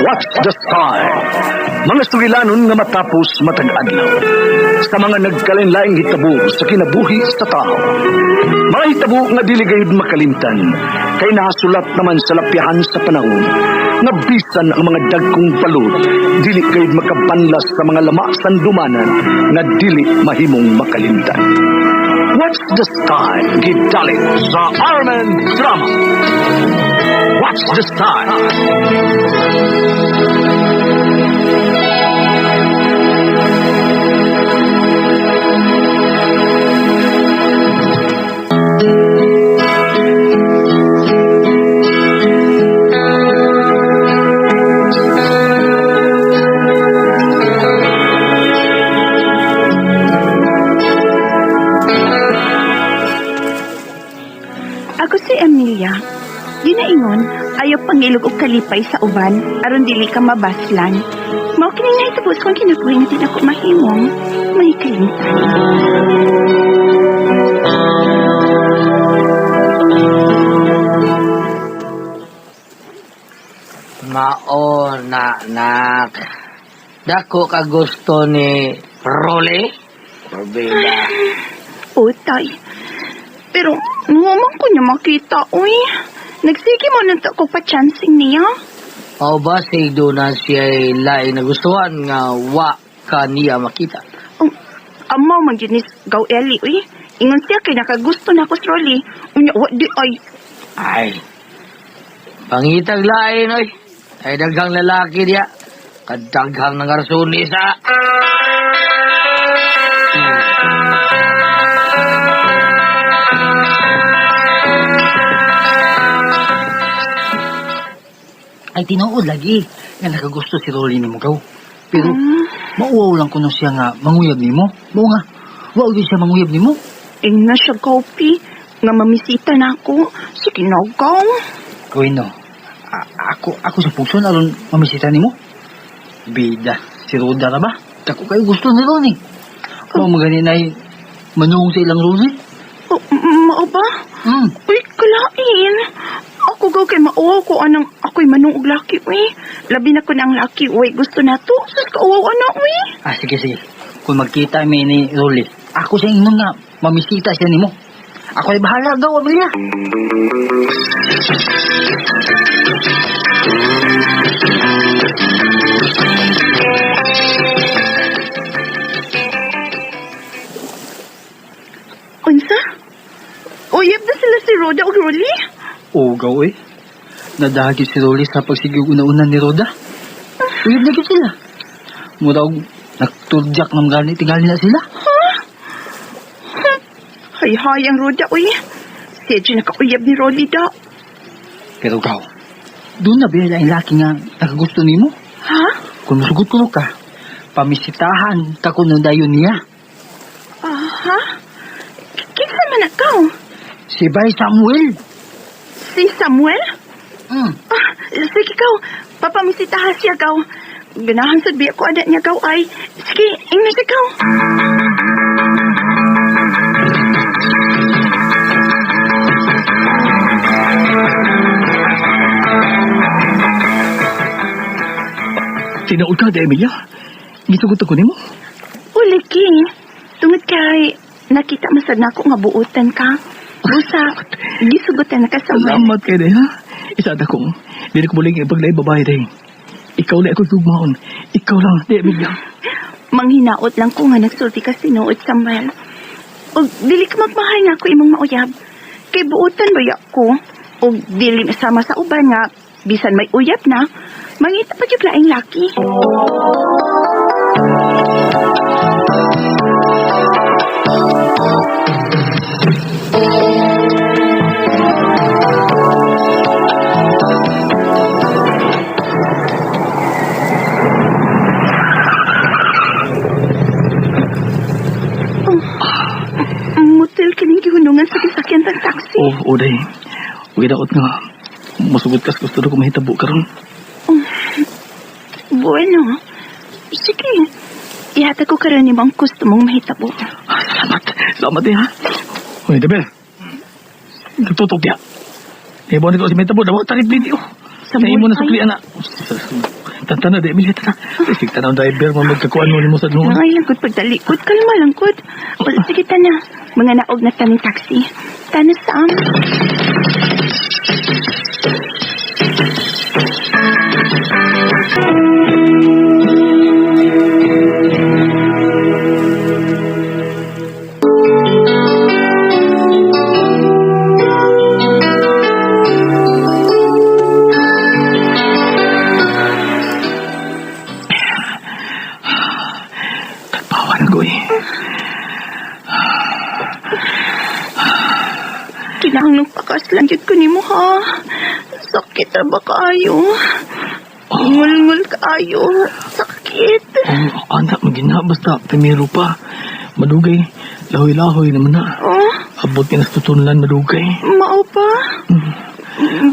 What's the Style? Mga sugilanon nga matapos matag adlaw. Sa mga nagkalain-laing hitabo sa kinabuhi sa tao. Mga hitabo nga dili gayud makalimtan kay nahasulat naman sa lapyahan sa panahon nga bisan ang mga dagkong balod dili gayud makabanlas sa mga lama sandumanan nga dili mahimong makalimtan. What's the Style? Gidalit sa Armen Drama. What's the Style? Ako si Emilia. Ginaingon, ayaw pangilog og kalipay sa uban aron dili ka mabaslan. Mao kini nahitabo sa kong kinabuhi nga di nako mahimong may kalimtan. Mao na nak. Dako ka gusto ni Rolly? Robeda. Utay. Pero numan ko niya makita, uy. Nagsige mo nang ko pa chancing niya. O ba si na siya lain na gustuhan nga wa ka niya makita? Um, amaw man gyud ni Gaw Eli, uy. Ingon siya kay nakagusto na ako sa Rolly. Unya, wa di ay. Ay. Pangitag lain oy. Ay daghang lalaki diya. Kadaghang nangarsuni sa. Ay tinuod lagi nga nakagusto si Rolly nimo gaw. Pero mauwaw lang kuno siya nga manguyab nimo. Mao nga wa gyud siya manguyab nimo. Ingna siya, Gawpi. Nga mamisita na ako. Sige na, Gaw. Kuino, ako sa pugson aron mamisita nimo. Bida, si Roda ra ba? Dako kayo gusto ni Rolly. Mao magani nay manung sa ilang Rolly. Oh, mao ba? Mm. Uy, kalain. Ako gaw kay mauwaw ko anang ako'y manung og laki, uy. Labi na ko na ang laki, uy. Gusto na to. Sus, kauwaw ana, uy. Ah, sige, sige. Kung magkita mi ni Rolly, ako sa ingnon nga mamisita siya nimo. Ako ay bahala gaw, Amelia. Unsa? Uyab na sila si Roda og Rolly? Oo, gaw eh. Nadahagi si Rolly sa pagsigig una-una ni Roda. Uyab na gyud sila. Mura og nagturjak ng gani, tingali na sila. Hay-hay ang Roda, uy. Siya dyan nakauyab ni Rolly da. Pero gaw, doon na ba ang laki nga nakagusto nimo? Ha? Kung musugot ko ka, pamisitahan ka kuno dayon niya. Aha? Kinsa man akaw? Si Bay Samuel. Si Samuel? Mm. Ah, sige gaw. Papamisitahan siya gaw. Ganahan sad biya ko ana niya gaw ay. Sige, ingna siya gaw. Tinuod ka, de Emilia. Gisugot ako nimo. Uliki, tungod kay nakita masad na ako nga buotan ka. Busa, gisugutan na ka sa mga. Salamat kay day, ha? Isa ta kong, dili ko muling ipaglay babae day. Ikaw lang ako gugmaon. Ikaw lang, de Emilia. Manghinaot lang ko nga nagsulti ka sinuod, Samuel. Og dili ka magmahay nga ako imong mauyab. Kay buotan ba ko? Og dili sama sa uban nga, bisan may uyab na, mangita pa jud laing laki. Motel kining gihunungan sa gisakyan ng taxi. Oh, oh, day. Without nga, masugot kas gusto na ko mahitabo karon. Bueno, sige. Ihatag ko karon nimo ang gusto mong mahitabo. Ah, salamat. Salamat eh, ha? Uy, Debel. Nagtutok niya. Ibo ni ko si mahitabo. Dawa tarif video. Sa imo na sukli, ana. Tantana, di, Emilia, tana. Isig tanaw driver mo magkakuan mo nimo sa noon. Ay, langkod pagtalikod. Kalma, langkod. O, sige, tana. Mga naog na taning taxi. Tana, Sam. Tagpawan ko eh. Kinahanglang pakaslan yun ko nimo ha. Sakit ra ba kaayo? Ngulngul kaayo. Sakit. Oh, anak, magina, basta primero pa. Madugay, lahoy-lahoy naman na. Oh, Abot ka na sa tutunlan, madugay. mao pa.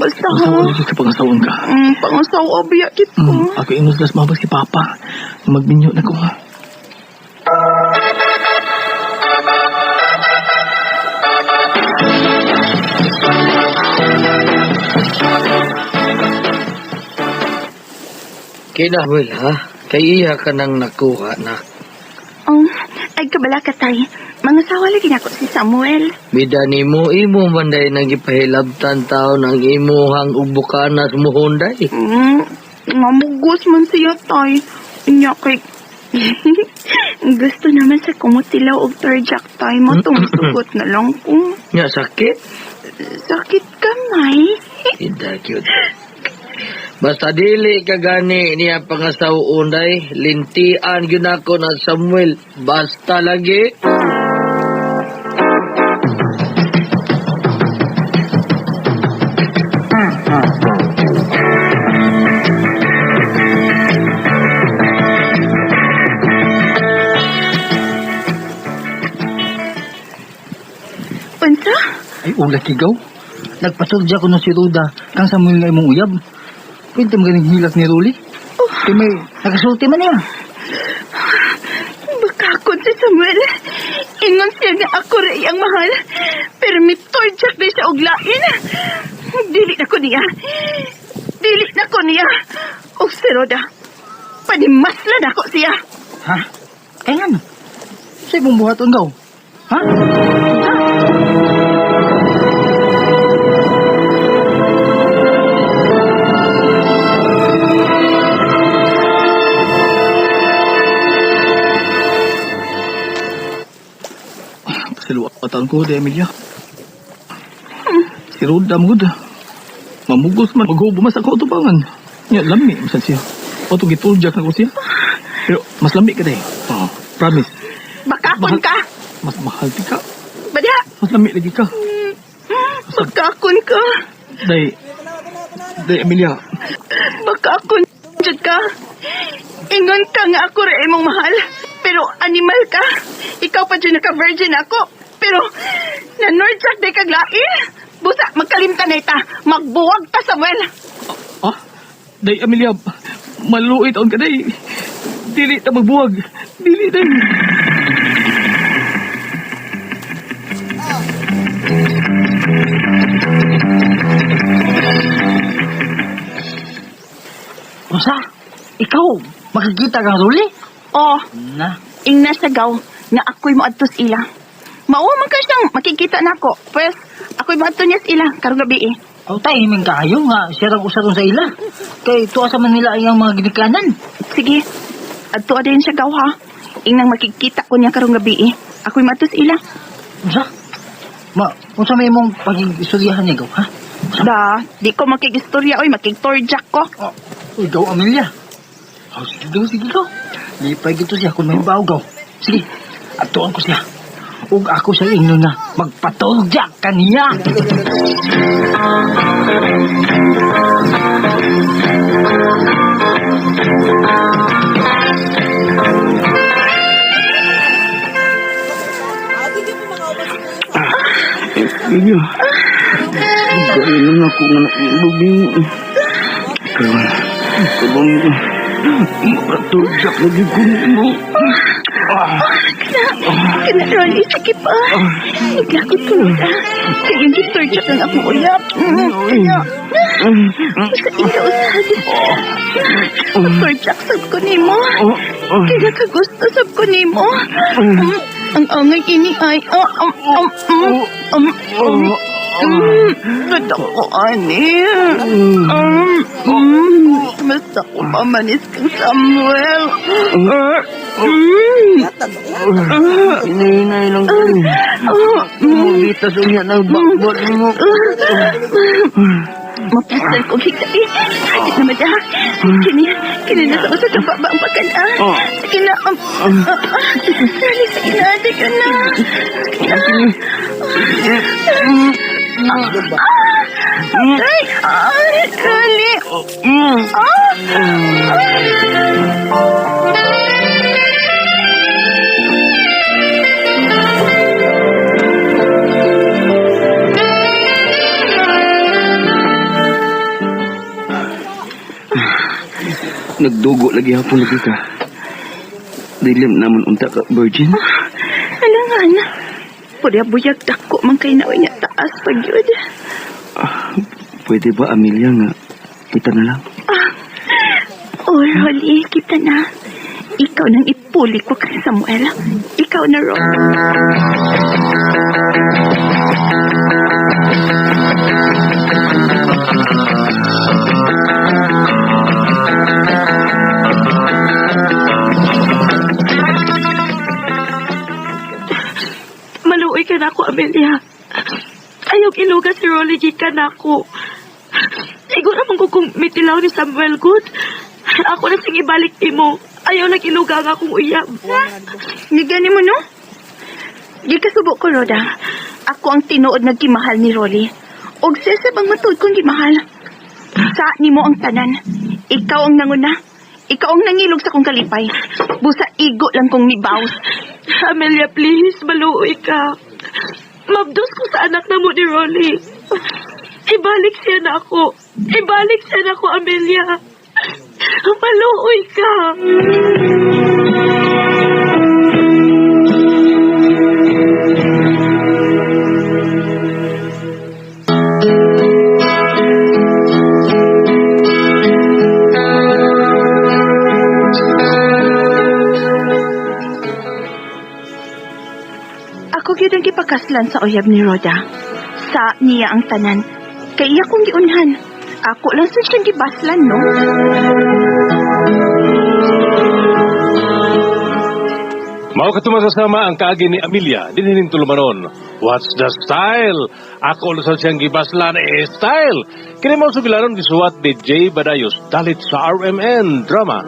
Basta ha. Pangasawa lagi ka, pangasawon ka. Pangasawa biya kit ko. Ako inos las mabas si Papa. Magbinyo na ko ha. Kinahuil ha, kay iya ka nang nakuha na. Oh, ay kabala ka tay. Mga sawa lagi nako si Samuel. Bida nimo imo man day nang gipahilabtan taon ang imuhang ubukanas muhunday. Mamugos man siya tay. Inya kay gusto naman sa kumutilaw og turjak tay mo tungsugot na lang ko. Nya sakit. Sakit kamay. Ida cute. Basta dili ka gani niya pangasaw day, lintian gyud nako na Samuel. Basta lagi. Unsa? Ay, ula kigaw. Nagpaturdya ko no si Ruda kang Samuel nga imong uyab. Pwede mo ganing hilak ni Ruli. Kay may nakasulti man niya. Bakakon si Samuel. Ingon siya nga ako rin ang mahal. Pero may torjak na siya og lain. Dili na ko niya. Dili na ko niya. Og si Roda. Panimasla na ko siya. Ha? Kaya nga no. Sa imong buhaton gaw. Ha? Pasiluwatan ko, di, Emilia. Si Roda mo gud. Mamugos man, maghubo mas ako tubangan. Nya, lami, masan siya. O itong gituljak na ko siya. Pero, mas lami ka day. Oh, promise. Bakakon ka. Mas mahal ti ka. Badya. Mas lami lagi ka. Bakakon ka. Day, day, Emilia. Bakakon jud ka. Ingon ka nga ako rin imong mahal. Pero animal ka. Ikaw pa dyan naka-virgin ako. Pero nanorjak day kag lain. Busa, magkalimtan na ita. Magbuwag ta, Samuel. Ah, day, Emilia. Maluit on ka, day. Dili ta magbuwag. Dili, day. Usa? Ikaw, makikita kang Ruli? Oh, Na. ingna sa gaw nga ako'y moadto sa ila. Mao man ka siyang makikita nako. Pwes, ako'y moadto niya sa ila karong gabi eh. Aw, tahiming kaayo nga siya rang usa ron sa ila. Kay tuwa sa man nila ang mga ginikanan. Sige, adto din siya gaw ha. Ingnang makikita ko niya karong gabi eh. Ako'y moadto sa ila. Unsa? Ma, unsa may imong pagig-istoryahan niya gaw, ha? Da, di ko makigistorya oy, makigtorjak ko. Oh, uy, gaw, Amelia. Oh, sige gaw, sige gaw. Lipay gito siya kung may baw gaw. Sige, atuan ko siya. Ug ako siya ingno na magpatulja kaniya. Emilia. Gaya na ako nga nailubin. Karon, kabang makatulog lagi ko mo. Kana, kana, Rolly, sige pa. Naglakot ko na. Kaya yung gitorture lang akong uyap. Kaya, sa ikaw, sad. Torture sab ko nimo. Kaya kagusto sab ko nimo. Ang angay ini ay, Ganda ko, ani. Basta ko pamanis kang Samuel. Hinahinay lang ko. Magitas unya ng bakbot mo. Mapasal kong higdai. Sakit naman ah. Kini, kini na sa usa ka baba ang bakan ah. Sige na. Dali, sige na, sige na. Sige na. Ay, ay, dali. Ah! Nagdugo lagi hapon lagi ka. Dili naman unta ka, virgin. Alangan. Purya buyag dako man kay naoy nga taas pag yun. Pwede ba, Amelia, nga kita na lang? Oh, Rolly, kita na. Ikaw nang ipuli ko kay Samuel. Ikaw na, Rolly. Maluoy ka na ako, Amelia. Ayaw iluga si Rolly gikan na ako. Siguro naman ko kung mitilaw ni Samuel Good. Ako na sing ibalik imo. Ayaw lang iluga ang akong uyab. Nigani mo, no? Di ka subo ko, Roda. Ako ang tinuod nga gimahal ni Rolly. Og siya bang matuod kong gimahal. Sa nimo ang tanan. Ikaw ang nanguna. Ikaw ang nangilog sa kong kalipay. Busa igo lang kong nibaws. Amelia, please, maluoy ka. Mabdos ko sa anak na mo ni Rolly. Ibalik siya na ako. Ibalik siya na ako, Amelia. Maluoy ka. Ako gyud ang gipakaslan sa uyab ni Roda. Sa niya ang tanan. Kay iya kong giunhan. Ako lang sa siyang gibaslan, no? Mao kato masasama ang kaagi ni Amelia dinhi ning tulumanon. What's the style? Ako lusad siyang gibaslan eh style. Kini mao sugilanon gisuwat ni Jay Badayos dalit sa RMN drama.